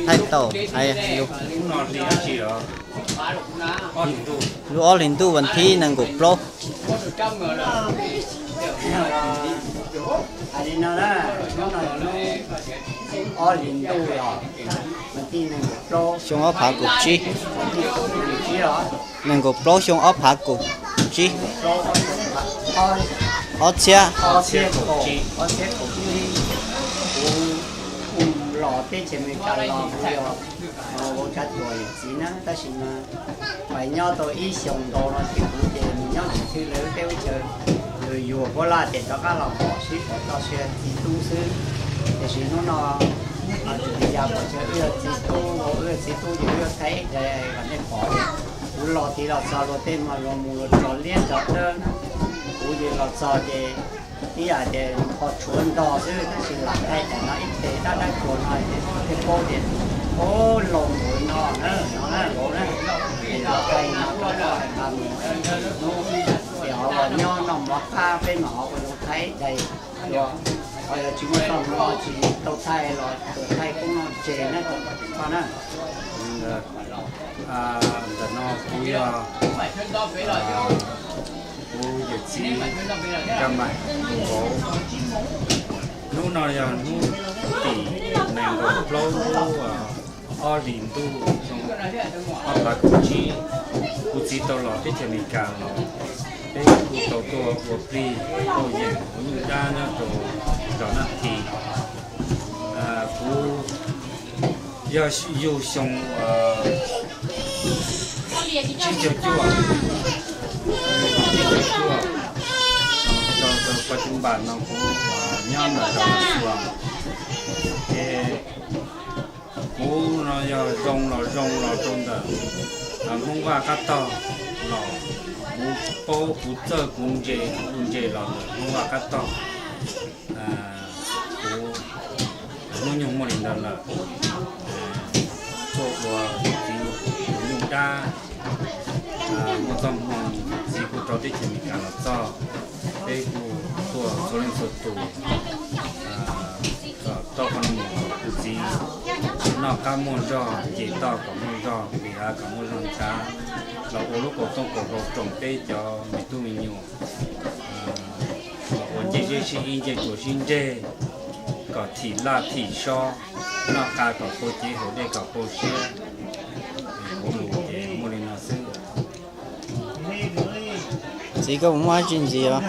Thaij tau, lub ob hlis ntuj vas thib nees nkaum plaub. Ob hlis ntuj, xyoo ob phav kaum tsib. Nees nkaum plaub xyoo ob phav kaum tsib. Ob txhiab. Kuv los teb chaws Amelikas los kuv yog Vauv Tsav Tuam yawm txiv na, tab sis mas pais nyob tau ib xyoos ntau no ces kuv ces mus nyob tsis thwj lawv teb lub chaws, yuav yuam puab laj ces rov qab los pom sib pom tso sia txiv tub xwb. Tiam sis hnub no tsis li cas, pom sawv wb yog txiv tub, wb yog txiv tub ces wb yuav thaij ib daim kom nej pom. Kuv los tiv los txog luag tej mas luag mus luag tso liab tso dawb, kuv ces los txog ces ib yam tias qhov tshuav ntog xwb, tab sis lam thaij daim no ib teg dab dab tsuag no ces tej paub tias, o, laus npaum no na, no na laus na, es los thaij no rau koj hais nqa mus, hnub ces ho los nyob noj mov qab peb mam ho ua zoo thaij daim. Qhov yog tsis muaj txoj hmoo tsis tau thaij los tsuas thaij koob noj tseg na, koj na. Ntawm no kuv yog kuv yawm txiv Nkaj Maim, kuv vauv. Hnub no yog hnub tim nees nkaum plaub lub ob hlis ntuj xyoo ob phav kaum tsib. Kuv txiv tau los teb chaws Amelikas los, peb kuj tau tuaj ua plig pauj yeem ua nyuj dab nyob rau zos Naj Thi. Kuv yog yug xyoo tsib caug cuaj, tsib caug cuaj rau rau paj cum npam no kuv nyob ntawm rau Xua. Ces kuv no yog zoo los zoo los rau ntawm Hmoob Vaj qab tog los, kuv paub kuv txawj kuv ntse, kuv ntse los ntawm Hmoob Vaj qab tog. Kuv hnub nyoog muaj li ntawd lawm, tuaj ua txiv nyuj dab, muaj txoj hmoo txiv kuj rau teb chaws Amelikas los txog, peb kuj tuaj txhua leej txhua tus tau qhov no mus kom kuv txiv noj qab muaj zog, nce toj kom muaj zog, nqis hav kom muaj zog nthav, los ua lub kaum tooj kaum hlau roos peb cov me tub me nyuam, los ua ncej zeb sib ib ncej tsuas sib ntseg, kom thim laj thim sob, noj qa kom pau cev haus dej kom pau siab. Kuv lus ces muaj li no xwb. Txiv, koj puas muaj dab tsi ntxiv os?